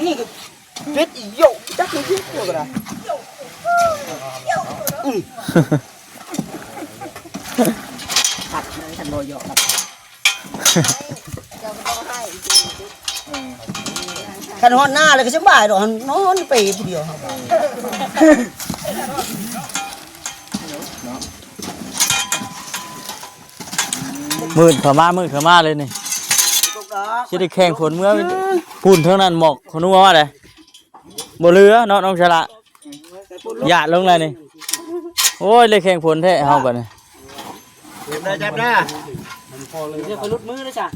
ນີ້ກໍເປັດອີ່ໂຢ ຈັກເປັດອີ່ໂຢກໍໄດ້. ອືມ ຄັກເລີຍ ຄັນບໍ່ເຍາະກັນ ເຈົ້າກໍບໍ່ໃຫ້ອີກ. ເອີ ຄັນຮອດໜ້າແລ້ວກໍສະບາຍດອກ ນອນເປຜູ້ດຽວ. ມືດເຂົ້າມາ ມືດເຂົ້າມາເລີຍນີ້ ຊິໄດ້ແຂ່ງຝົນເມືອພຸ້ນ ເທິງນັ້ນໝອກຂົວນົວເດ້ ບໍ່ເຫຼືອເນາະ ນ້ອງສະຫຼະ ຢາດລົງແລ້ວນີ້. ໂອ້ຍ ໄດ້ແຂ່ງຝົນແທ້ເຮົາບັດນີ້. ຈັບໄດ້ ຈັບໄດ້ ຢ່າໄປຫຼຸດມືເດີຈ້ະ.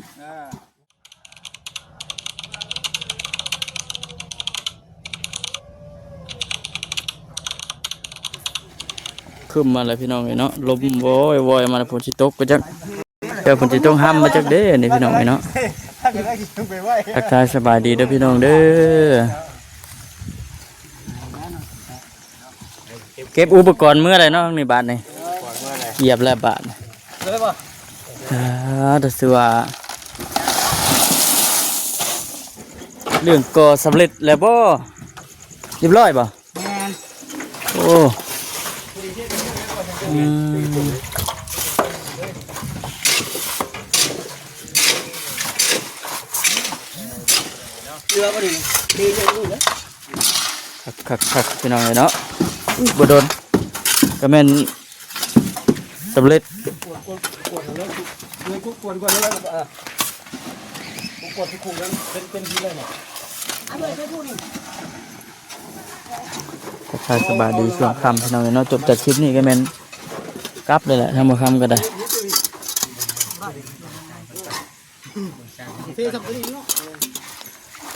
ຄຶ້ມມາແລ້ວພີ່ນ້ອງເອີຍເນາະ ລົມວອຍໆມາແລ້ວ ຝົນຊິຕົກກໍຈັກ ແຕ່ຝົນຊິຕົກຫ້ຳມາຈັກເດ້ນີ້ພີ່ນ້ອງເອີຍເນາະ. ທັກທາຍສະບາຍດີເດີພີ່ນ້ອງເດີ ເກັບອຸປະກອນເມືອໄດ້ເນາະນີ້ບາດນີ້ ຢຽບແລ້ວບາດນີ້. ອ່າ ແຕ່ຊື່ວ່າເລື່ອງກໍ່ສຳເລັດແລ້ວບໍ່? ຮຽບຮ້ອຍບໍ່? ແມ່ນ. ໂອ້ ອືມ ເຫຼືອບໍ່ນີ້ ດີເລີຍ. ຄັກໆໆ ພີ່ນ້ອງເອີຍເນາະ ບໍ່ດົນກໍແມ່ນສຳເລັດ. ທັກທາຍສະບາຍດີຊ່ວງຄ່ຳພີ່ນ້ອງເອີຍເນາະ ຈົບຈາກຄລິບນີ້ກໍແມ່ນກັບເລີຍແຫຼະ ທາງບໍ່ຄ່ຳກໍໄດ້.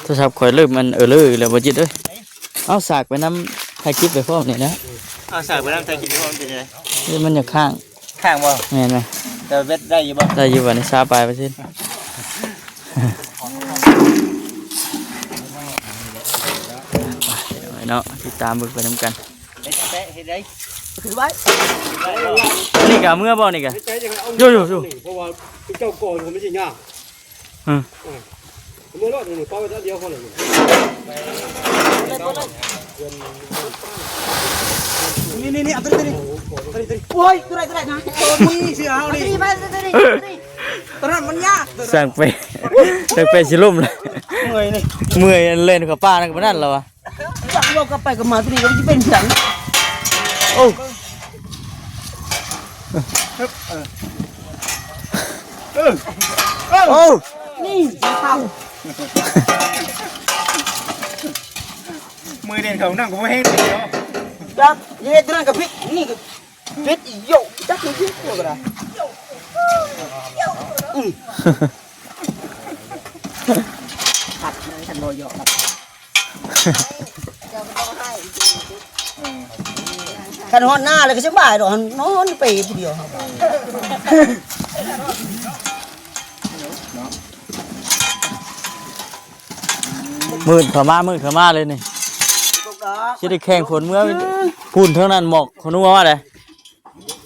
ໂທລະສັບຂ້ອຍເລີ່ມອັນເອີເລີອີກແລ້ວບໍ່ຈິດເອີຍ. ເອົາສາກໄປນຳຖ່າຍຄລິບໄປພ້ອມນີ້ນະ. ເອົາສາກໄປນຳຖ່າຍຄລິບໄປພ້ອມເປັນຈັ່ງໃດ? ເອີ ມັນຢາກຄ້າງ. ຄ້າງບໍ່? ແມ່ນແມ່ນ. ແຕ່ເວັດໄດ້ຢູ່ບໍ່? ໄດ້ຢູ່ບັດນີ້ ຊາວປາຍເປີເຊັນ. ເນາະ ຕິດຕາມເບິ່ງໄປນຳກັນ. ເຮັດແປະເຮັດໄດ້ ຂຶ້ນໄວ້ ນີ້ກະເມືອບໍ່ນີ້ກະ ຢູ່ໆໆ ເພາະວ່າເຈົ້າກ່ອນມັນຊິຍາກ. ອືມ ເອີ ເມືອໂລດ ນີ້ເປົ່າໄວ້ດຽວພໍແລ້ວ. ນີ້ໆໆ ເອົາຕົວນີ້ ຕົວນີ້ ໂອ້ຍ ຕົວໃດ ຕົວໃດນະ ໂຕນີ້ເສືອເຮົານີ້ ຕົວນັ້ນມັນຍາກ ສ້າງໄປ ສ້າງໄປຊິລົ້ມລະ ເມື່ອຍນີ້ ເມື່ອຍ ເລ່ນເຂົ້າປ່ານັ້ນກໍປານນັ້ນລະວະ. ຈັກເວົ້າກັບໄປກັບມາ ຕົວນີ້ກໍຊິເປັນຫຍັງ? ໂອ້ ເອີ ເອີ ໂອ້ ນີ້ເຂົ້າ ມືເດັ່ນເຂົ້ານັ້ນກໍບໍ່ແຮງເນາະ. ຈັກເຮັດນັ້ນກໍຜິດ ນີ້ກໍຜິດອີ່ໂຢ ຈັກເຮັດອີ່ໂຢກໍໄດ້. ອືມ ຄັກເລີຍ ຄັນບໍ່ເຍາະກັນ ເຈົ້າກໍບໍ່ໃຫ້ອີກ. ເອີ ຄັນຮອດໜ້າແລ້ວກໍສະບາຍດອກ ນອນເປຜູ້ດຽວ. ມືດເຂົ້າມາ ມືດເຂົ້າມາເລີຍນີ້ ຊິໄດ້ແຂ່ງຝົນເມືອພຸ້ນ ເທິງນັ້ນໝອກຂົວນົວເດ້.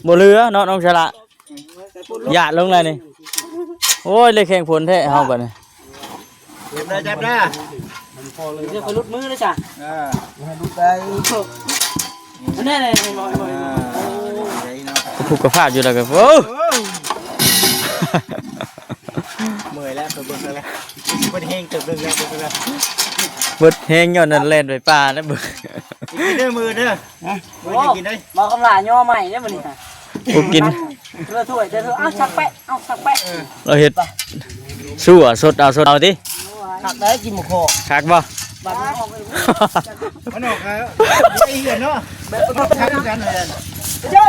ບໍ່ເຫຼືອເນາະ ນ້ອງສະຫຼະ ຢາດລົງແລ້ວນີ້. ໂອ້ຍ ໄດ້ແຂ່ງຝົນແທ້ເຮົາບັດນີ້. ຈັບໄດ້ ຈັບໄດ້ ຢ່າໄປຫຼຸດມືເດີຈ້ະ. ເອີ ໃຫ້ຫຼຸດໄດ້ ອັນນັ້ນ ອ່າ ຜູ້ກະພາບຢູ່ແລ້ວກໍ ໂອ້ ເມື່ອຍແລ້ວ ເບິ່ງແລ້ວ ເບິດແຮງເຕີບໜຶ່ງແລ້ວ ເບິ່ງແລ້ວ ເບິດແຮງຍ້ອນນັ້ນແລ່ນໄປປ່າແລ້ວ ເບິ່ງ ກິນເດີ ມື້ເດີ ໂອ້ ມາຄຳຫຼາຍໍໃໝ່ເດ້ມື້ນີ້ ບໍ່ກິນ ເທື່ອຖ້ວຍ ເທື່ອຖ້ວຍ ເອົາສັກແປະ ເອົາສັກແປະ ລາວເຮັດ ສູ້ເອົາ ສົດເອົາ ສົດເອົາຕິ. ຄັກໄດ໋ ກິນໝາກຄໍ່ ຄັກບໍ່? ມັນອອກ ມັນອອກ ເອີ ໄດ້ເຮືອນເນາະ ແບບບໍ່ທັນກັນເລີຍ. ເດີ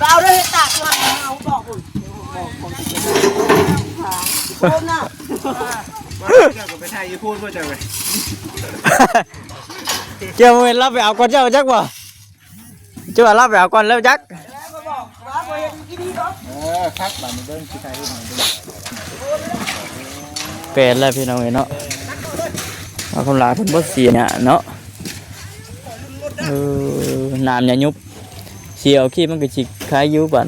ລາວໄດ້ເຮັດຕາກ ເອົາບອກພຸ້ນ ໂອ້ນະ ເຈົ້າກໍໄປຖ່າຍຢູ່ພຸ້ນບໍ່ເຈົ້າເວີຍ. ເຈົ້າແມ່ນລາວໄປເອົາກ່ອນເຈົ້າຈັກບໍ່? ເຈົ້າວ່າລາວໄປເອົາກ່ອນແລ້ວຈັກ. ເອີ ຄັກ ບາດນີ້ເບິ່ງ ຊິຖ່າຍຮູບໃຫ້ເບິ່ງ. ແປນແລ້ວພີ່ນ້ອງເອີຍເນາະ ເອົາຄຳຫຼາເພິ່ນບໍ່ເສຍຫຍັງເນາະ. ເອີ ນ້ຳຫຍ້າຍຸບ ສຽວຂີ້ມັນກໍຊິຄາຍຢູ່ບາດ.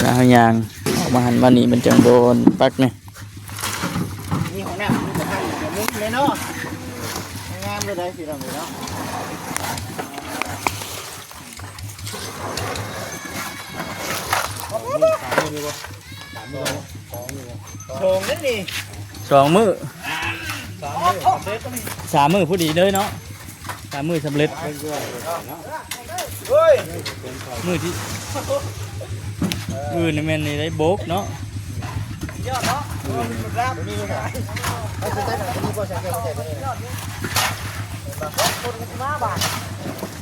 ແລ້ວເຮົາຍ່າງອອກມາຫັ້ນມານີ້ ມັນຈັ່ງບໍ່ປັກນີ້. ມີຫ້ອງນ້ຳ ມີກະທະ ມີ ງາມເລີຍໄດ໋ ພີ່ນ້ອງເອີຍເນາະ. ສອງເດ້ນີ້ ສອງມື້ ສາມມື້ພໍດີເລີຍເນາະ ສາມມື້ສຳເລັດ. ມື້ທີ່ອື່ນນີ້ແມ່ນນີ້ໄດ້ໂບກເນາະ.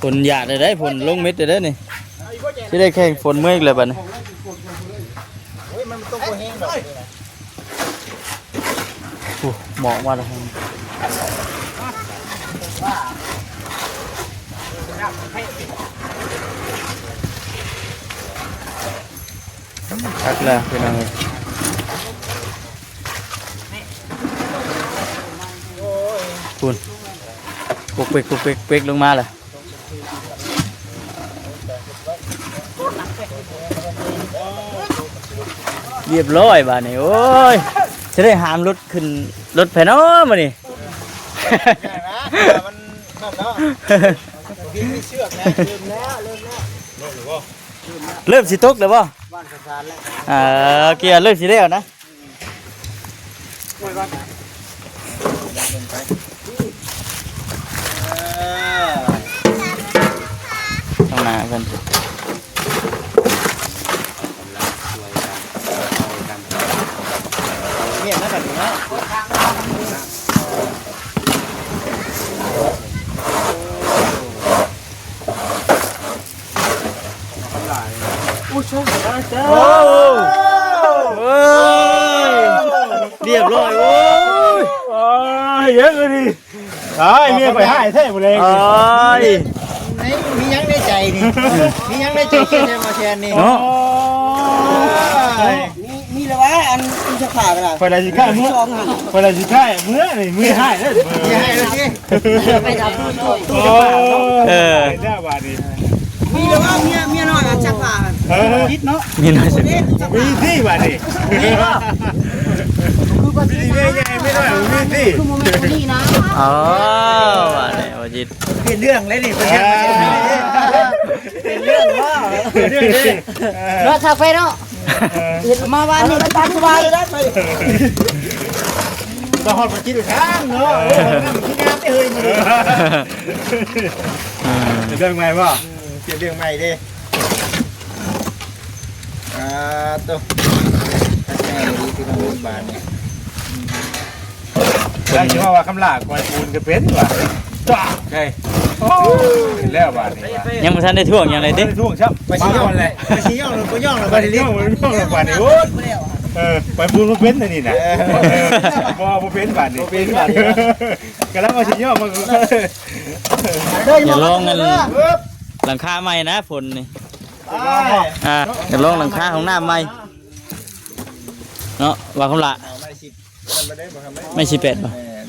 ຝົນຫຍາດແທ້ໆ ຝົນລົງເມັດແທ້ໆນີ້ ຊິໄດ້ແຂ່ງຝົນເມື່ອອີກແລ້ວບັດນີ້. ໂອ້ ໝອກມາແລ້ວ ຄັກແລ້ວພີ່ນ້ອງເອີຍ ພຸ້ນ ປຸກເປັກ ປຸກເປັກ ເປັກລົງມາແລ້ວ. ຮຽບຮ້ອຍບາດນີ້ ໂອ້ຍ ຊິໄດ້ຫາມລົດຂຶ້ນລົດໃຜນໍມື້ນີ້. ມັນນັ້ນເນາະ ມີເຊືອກແລ້ວ ເລີ່ມແລ້ວ ເລີ່ມແລ້ວ ເລີ່ມຊິຕົກແລ້ວບໍ່? ບ້ານສະພານແລ້ວ ເອີ ກຽວເລີ່ມຊິແລ້ວນະ. ຂ້າງໜ້າເພິ່ນ ເມຍນນະບັດນີ້ເນາະ. ໂອ້ ໂອ້ຍ ຮຽບຮ້ອຍ ໂອ້ຍ ໂອ້ຍ ເຍອະເລີຍນີ້. ອ້າຍ ເມຍຂ້ອຍຮ້າຍແທ້ມື້ແລງນີ້. ອ້າຍ ມີຫຍັງໃນໃຈນີ້? ມີຫຍັງໃນໃຈຄຽດໃສ່ໝໍແຊນນີ້ເນາະ? ໂອ້ຍ ມີ ມີແລ້ວວ່າ ອັນ ຕູ້ຊັກຜ້າກໍໄດ້ ຂ້ອຍລະຊິຄ້າຍເມືອ ຂ້ອຍລະຊິຄ້າຍເມືອນີ້ ມືຮ້າຍເດີ ເມືອຮ້າຍເດີ. ໄປທຳບຸນໂຕ ຕູ້ຊັກຜ້າເນາະ. ເອີ ໄດ້ແລ້ວບາດນີ້ ມີແລ້ວວ່າເມຍ ເມຍນ້ອຍອັນຊັກຜ້າຫັ້ນ ເອີ ຜິດເນາະ ເມຍນ້ອຍ ຕູ້ຊັກຜ້າ ມີຕິບາດນີ້ ມີບໍ່? ຄືວ່າຊິເມຍໃຫຍ່ ເມຍນ້ອຍ ມີຕິ ຄືບໍ່ແມ່ນຜູ້ນີ້ນະ. ອໍ ບາດນີ້ບໍ່ຈິດ ເປັນເລື່ອງເລີຍນີ້ ເປັນເລື່ອງ ເອີ ເປັນເລື່ອງບໍ່? ເປັນເລື່ອງເດ້ ເນາະ ຖ້າໄປເນາະ. ເອີ ເຫັນມາວານນີ້ຕາມສະບາຍເລີຍໄດ໋ ໄປ ມາຮອດບໍ່ຈິດທາງເນາະ. ເອີ ໂອ້ຍ ງາມແທ້ເຮີ້ຍມື້ນີ້. ເອີ ເປັນເລື່ອງໃໝ່ບໍ່? ເປັນເລື່ອງໃໝ່ເດ້. ອ່າ ໂຕ ແມ່ນອີ່ຫຼີພີ່ນ້ອງ ບາດນີ້ ໄດ້ຊິເວົ້າວ່າຄຳຫຼ້າກ່ອຍປູນກໍເປັນວ່າ ຈ້າ ໄດ້ ໂອ້ຍ ແລ້ວບາດນີ້ວ່າ ຍັງບໍ່ທັນໄດ້ທ່ວງຫຍັງເລີຍຕິ ບໍ່ໄດ້ທ່ວງຊ້ຳ ໄປຊິຍ້ອງແຫຼະ ໄປຊິຍ້ອງ ບໍ່ຍ້ອງແລ້ວ ໄປຊິຍ້ອງ ບໍ່ຍ້ອງແລ້ວບາດນີ້ ໂອ້ຍ ເອີ ກ່ອຍປູນບໍ່ເປັນອັນນີ້ນະ ເອີ ບໍ່ ບໍ່ເປັນບາດນີ້ ບໍ່ເປັນບາດນີ້ ກຳລັງວ່າຊິຍ້ອງ ເດີ ຢ່າລອງອັນ ຫຼັງຄາໃໝ່ນະ ຝົນນີ້ ອ່າ ຢາກລອງຫຼັງຄາຫ້ອງນ້ຳໃໝ່ເນາະ ວ່າຄຳຫຼ້າ ໄມ້ສິບແປດບໍ່? ແມ່ນ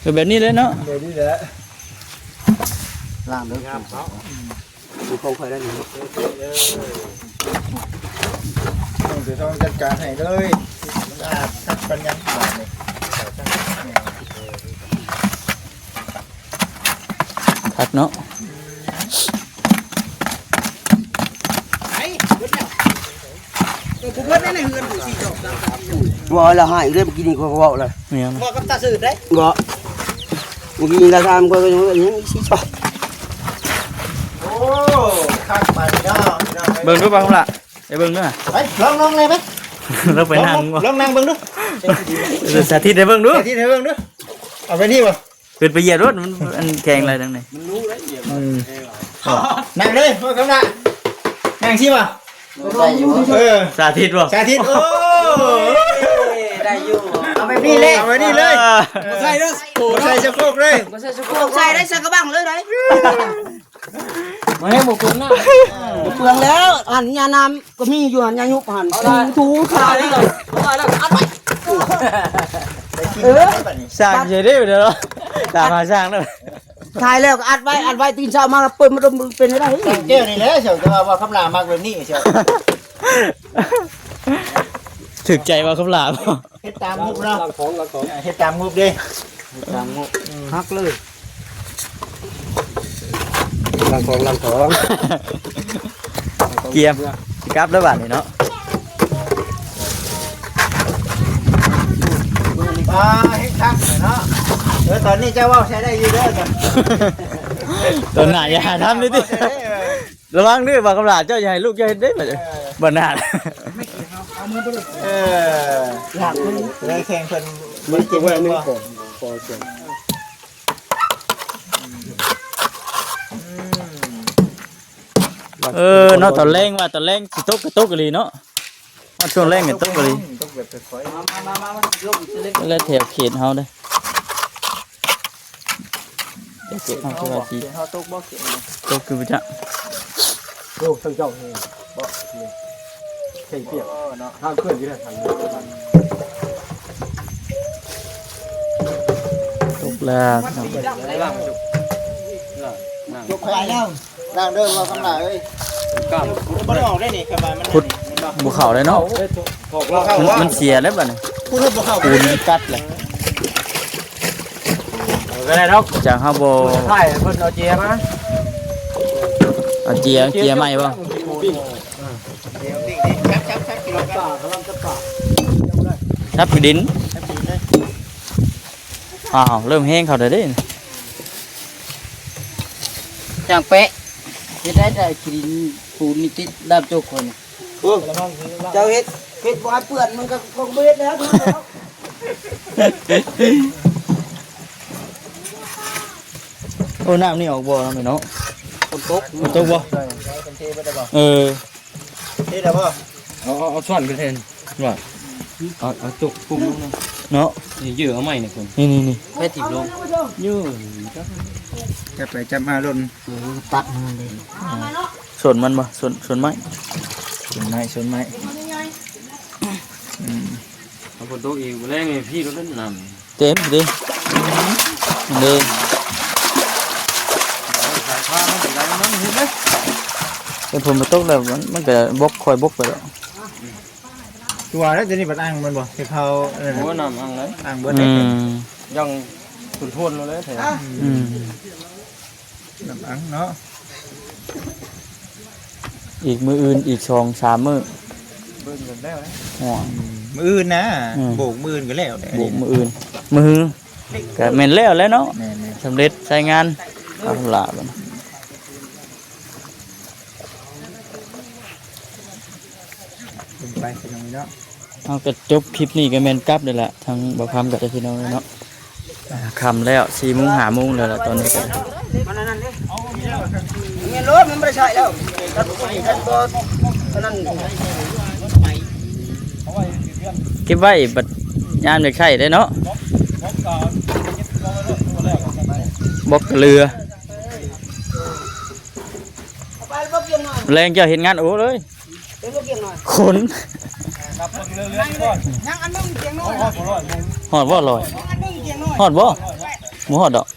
ເອີ ແບບນີ້ເລີຍເນາະ ແບບນີ້ແຫຼະ ລ້າງເດີ ງາມເນາະ ຂອງຂ້ອຍໄດ້ນີ້ ຕ້ອງ ຕ້ອງຈັດການໃຫ້ເລີຍ ສະອາດຄັກປານຫຍັງບາດນີ້. ຄັກເນາະ ເບິດແລ້ວ ເອີ ບໍ່ເບິດແລ້ວໃນເຮືອນຜູ້ສີ່ດອກສາມດອກ ບໍ່ລະ ໃຫ້ເດ້ ເມື່ອກີ້ນີ້ຂ້ອຍກໍເວົ້າລະ ແມ່ນ ເວົ້າກັບຕາຊື່ໄດ້ ບໍ່ ເມື່ອກີ້ນີ້ລະຖາມຂ້ອຍກໍຍັງວ່າຍັງສີ່ດອກ ໂອ້ ຄັກປານນີ້ເນາະ ພີ່ນ້ອງເອີຍ ເບິ່ງດູບັງລະ ໄປເບິ່ງດູ ໄປ ລອງ ລອງແດ່ໄປ ລອງໄປນັ່ງ ລອງ ລອງນັ່ງເບິ່ງດູ ສາທິດໃຫ້ເບິ່ງດູ ສາທິດໃຫ້ເບິ່ງດູ ເອົາໄປນີ້ບໍ່? ຂຶ້ນໄປຢຽບໂລດ ມັນ ມັນແຂງຫຼາຍທາງນີ້ ມັນຮູ້ແລ້ວຢຽບ ອືມ ນັ່ງເລີຍ ເບິ່ງຂ້າງໜ້າ ນັ່ງຊີ້ບໍ່? ໄດ້ຢູ່ ເອີ ສາທິດບໍ່? ສາທິດ ໂອ້ ໄດ້ຢູ່ ເອົາແບບນີ້ແຫຼະ ເອົາແບບນີ້ເລີຍ ບໍ່ໃສ່ເດີ ບໍ່ໃສ່ສະໂພກເລີຍ ບໍ່ໃສ່ສະໂພກ ໃສ່ໄດ້ໃສ່ກະບັງເລີຍໄດ໋ ບໍ່ແຫ້ງບໍ່ເປືອງນ້ຳ ບໍ່ເປືອງແລ້ວ ອັນຍານ້ຳ ກໍມີຢູ່ຫັ້ນ ຍາຍຸບຫັ້ນ ຖືຂາຍ ເອີ ສ້າງເສຍເດ້ ດຽວເນາະ ຕາມຫາຊ່າງເນາະ ຂາຍແລ້ວກໍອັດໄວ້ ອັດໄວ້ ຕື່ນເຊົ້າມາເປີດມາດົມ ເປັນໄດ້ ແກ້ວນີ້ແຫຼະ ເຈົ້າ ແຕ່ວ່າ ວ່າຄຳຫຼ້າມັກແບບນີ້ ເຈົ້າ ຖືກໃຈວ່າຄຳຫຼ້າ ເຮັດຕາມງົບເນາະ ເຮັດຕາມງົບເດ້. ສາມໂມງ ອືມ ຫັກເລີຍ ຫຼັງຂອງ ຫຼັງຂອງ ກຽມ ຊິກັບແລ້ວບາດນີ້ເນາະ ອ່າ ເຮັດຄັກເນາະ ເອີ ຕອນນີ້ເຈົ້າເວົ້າໃຊ້ໄດ້ຢູ່ເດີ ຕອນໜ້າຢ່າຫາທຳເດີຕິ ເອີ ລະວັງເດີ ບາກກຳຫຼາ ເຈົ້າຢ່າໃຫ້ລູກເຈົ້າເຮັດເດ້ ບັດນີ້ ເອີ ບັດໜ້າ ເອີ ຢາກເລີຍແຂ່ງເພິ່ນ ມັນເກັບໄວ້ໜຶ່ງກ່ອນ ພໍເກັບ ອືມ ເອີ ເນາະ ຕອນແລງວ່າ ຕອນແລງຊິຕົກກໍຕົກອີ່ຫຼີເນາະ ຮອດຊ່ວງແລງກໍຕົກອີ່ຫຼີ ຕົກແບບຄ່ອຍໆ ມາໆໆໆ ລົງອີກເລັກ ແລະແຖວເຂດເຮົາເດ້ ແຖວເຂດເຮົາ ເຮົາ ສະບາຍດີ ເຂດເຮົາຕົກບໍ່ ເຂດເຮົາ ຕົກຄືບໍ່ຈັກ ໂອ້ ທາງເຈົ້ານີ້ບໍ່ ນີ້ ໃສ່ປຽກ ເອີ ເນາະ ທາງເຄື່ອນຢູ່ເດ້ ທາງ ຕົກແລ້ວ ລະວັງ ຈົກໄປແລ້ວ ລ້າງເດີ ເວົ້າຄຳຫຼາຍເອີຍ ກ້າມ ບໍ່ໄດ້ອອກໄດ້ນີ້ ຄັນວ່າມັນ ຂຸດບໍ່ເຂົ້າເລີຍເນາະ ບໍ່ເຂົ້າ ມັນ ມັນເສຍແລ້ວບັດນີ້ ຂຸດບໍ່ເຂົ້າ ປູນມັນກັດແລ້ວ ເອີ ກໍໄດ້ດອກ ຈາກເຮົາບໍ່ ຖ່າຍເພິ່ນເອົາເຈຍມາ ເອົາເຈຍ ເຈຍໃໝ່ບໍ່ ຈັບ ຈັບ ຈັບ ຈັບ ຈັບ ດິນ ອ້າວ ເລີ່ມແຮງເຂົ້າແລ້ວເດ້ ຊ່າງແປະ ເຮັດໄດ້ແຕ່ຂີ້ດິນປູນນີ້ຕິດດາບໂຈກຂ້ອຍນີ້ ໂອ້ ເຈົ້າເຮັດ ເຮັດບໍ່ໃຫ້ເປື້ອນ ມັນກໍຄົງບໍ່ເຮັດແລ້ວ ໂອ້ ນ້ຳນີ້ອອກບໍ່ເນາະ ພີ່ນ້ອງ ຝົນຕົກ ຝົນຕົກບໍ່ ເອີ ເທແລ້ວບໍ່ ເອີ ເອົາ ເອົາ ເອົາຊ້ອນຂຶ້ນແທນ ວ່າ ເອົາ ເອົາຕົກປຸ້ມລົງເນາະ ເນາະ ນີ້ເຢີເອົາໄມ້ນີ້ ນີ້ ນີ້ ນີ້ ໃຫ້ຖິ້ມລົງ ຢູ່ ຈັບໄປຈັບມາໂລດ ເອີ ຕັດມັນເລີຍ ສົ້ນມັນບໍ່ ສົ້ນ ສົ້ນໄມ້ ສົ້ນໄມ້ ສົ້ນໄມ້ ອືມ ເອົາຝົນຕົກອີກ ມື້ແລງນີ້ພີ່ລົດນັ້ນນ້ຳ ເຕັມເດ້ ເດ້ ສາຍພານມັນຊິໄດ້ມັນເຫັນເດ້ ເປັນຝົນບໍ່ຕົກແລ້ວ ມັນ ມັນກໍບົກ ຄ່ອຍບົກໄປແລ້ວ ຕົວະແລ້ວ ຕົວນີ້ບັດອ່າງແມ່ນບໍ່ ທີ່ເຂົາ ເອີ ໂອ້ ນ້ຳອ່າງເລີຍ ອ່າງເບິດ ອືມ ຢ່າງທົນໆເລີຍແທ້ ອືມ ອືມ ນ້ຳອັງເນາະ ອີກມື້ອື່ນ ອີກສອງສາມມື້ ເບິ່ງກັນແລ້ວນະ ໂອ້ຍ ອືມ ມື້ອື່ນນະ ອືມ ໂບກມື້ອື່ນກໍແລ້ວແຫຼະ ໂບກມື້ອື່ນ ມື້ຮືກໍແມ່ນແລ້ວແຫຼະເນາະ ແມ່ນໆ ສຳເລັດໃຊ້ງານ ເອົາລະບັດນີ້ ເບິ່ງໄປພີ່ນ້ອງເນາະ ເຮົາກໍຈົບຄລິບນີ້ກໍແມ່ນກັບເລີຍລະ ທາງບ່າວຄຳກໍໄດ້ພີ່ນ້ອງເນາະ ອ່າ ຄ່ຳແລ້ວ ສີ່ໂມງ ຫ້າໂມງແລ້ວລະ ຕອນນີ້ກໍ ມັນອັນນັ້ນເດ້ ແມ່ນໂລດ ມັນບໍ່ໄດ້ໃຊ້ແລ້ວ ຄັນບໍ່ ຄັນບໍ່ອັນນັ້ນ ເກັບໄວ້ບັດຍາມຢາກໃຊ້ໄດ້ເນາະ ບລັອກເຫຼືອ ແລງເຈົ້າເຮັດງານໂອເລີຍ ເປັນບໍ່ກຽງໜ້ອຍ ຄົນ ຍັງອັນໜຶ່ງກຽງນ້ອຍ ຮອດບໍ່ຮ້ອຍ ຍັງອັນໜຶ່ງກຽງນ້ອຍ ຮອດບໍ່ ບໍ່ຮອດດອກ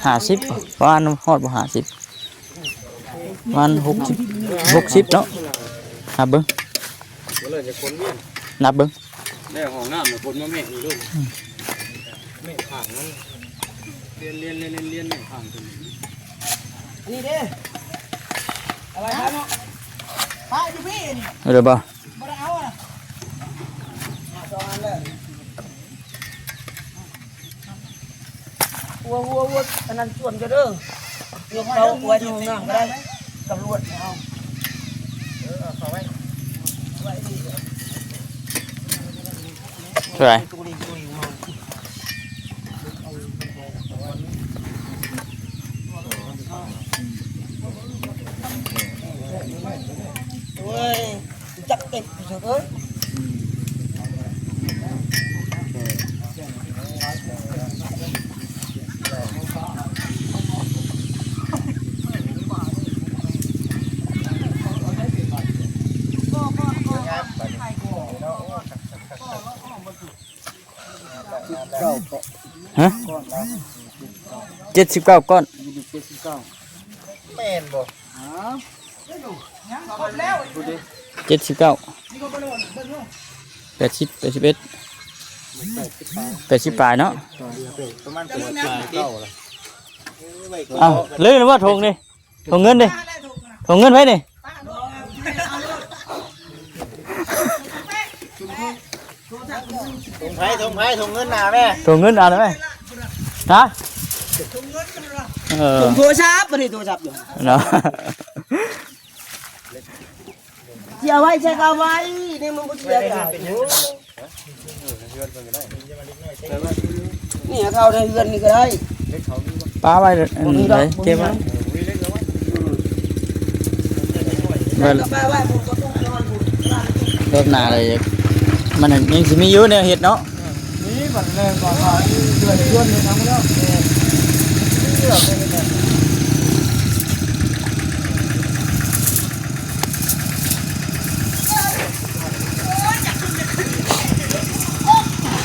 ຫ້າສິບ ປະມານ ຮອດບໍ່ຫ້າສິບ ປະມານຫົກສິບ ຫົກສິບເນາະ ນັບເບິ່ງ ນັບເບິ່ງ ແລ້ວຫ້ອງນ້ຳ ຄົນມາແມ່ະນີ້ລູກ ອືມ ແມ່ະຂ້າງນັ້ນ ລຽນ ລຽນ ລຽນ ລຽນ ລຽນແມ່ະຂ້າງຕົວນີ້ ອັນນີ້ເດ້ ເອົາໄວ້ເນາະ ປະຢູ່ພີ້ນີ້ ເອົາເດີບໍ່ ບໍ່ໄດ້ເອົານະ ມາສອງອັນເລີຍ ຫົວ ຫົວ ຫົວ ອັນນັ້ນຊວນກໍເດີ ຍົກເຕົາໄວ້ຢູ່ຫ້ອງນ້ຳກໍໄດ້ ຕຳຫຼວດເອົາ ເອີ ເອົາເຂົ້າໄວ້ ເທົ່າໃດ? ໂອ້ຍ ຈັກເຕັກສຸດເອີຍ ຮະ ເຈັດສິບເກົ້າກ້ອນ ແມ່ນບໍ່? ເຈັດສິບເກົ້າ ແປດສິບ ແປດສິບເອັດ ແປດສິບປາຍເນາະ. ປະມານແປດສິບປາຍເກົ້າລະ. ເອົ້າ ລືມແລ້ວວ່າຖົງນີ້ ຖົງເງິນເດ້ ຖົງເງິນໃຜນີ້? ຖົງໃຜ ຖົງໃຜ ຖົງເງິນໜ້າແມ່ ຖົງເງິນໜ້າແມ່. ຮະ? ເອີ ຖົງໂທລະສັບ ບັດນີ້ໂທລະສັບຢູ່ເນາະ. ຊິເອົາໄວ້ໃສກໍເອົາໄວ້ ນີ້ມັນບໍ່ເສຍດາຍ. ນີ້ເອົາເຂົ້າໃນເຮືອນນີ້ກໍໄດ້ ປະໄວ້ອັນໃດ ເກັບໄວ້ ໄວ້ ໄວ້ ໄວ້ ໄວ້ ລອບໜ້າເລີຍ ມັນຍັງຊິມີຢູ່ແນວເຮັດເນາະ. ນີ້ບັດແລ້ວກໍຫາເດືອນເດືອນນີ້ທັງແລ້ວ.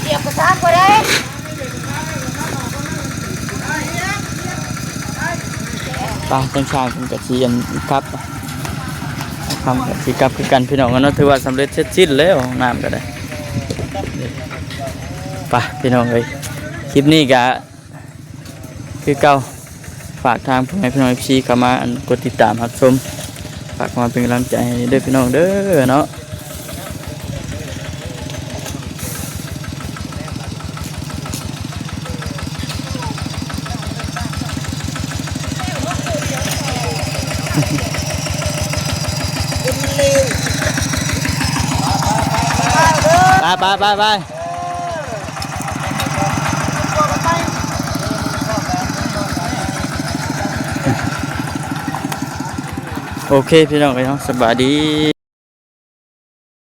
ດຽວກໍຊາກບໍ່ໄດ້ ໄປ ທາງຊ່າງເພິ່ນກໍຊິອັນກັບ ຄຳກໍຊິກັບຄືກັນ ພີ່ນ້ອງເນາະ. ຖືວ່າສຳເລັດເສັດສິ້ນແລ້ວ ຫ້ອງນ້ຳກໍໄດ້. ໄປ ພີ່ນ້ອງເອີຍ ຄລິບນີ້ກໍ ຄືເກົ່າ ຝາກທາງພໍ່ແມ່ພີ່ນ້ອງເອັຟຊີເຂົ້າມາ ອັນ ກົດຕິດຕາມຮັບຊົມ ຝາກເຂົ້າມາເປັນກຳລັງໃຈໃຫ້ເດີພີ່ນ້ອງເດີເນາະ. ໄປ ໄປ ໄປ ໄປ. ໂອເຄ ພີ່ນ້ອງເອີຍເນາະ ສະບາຍດີ.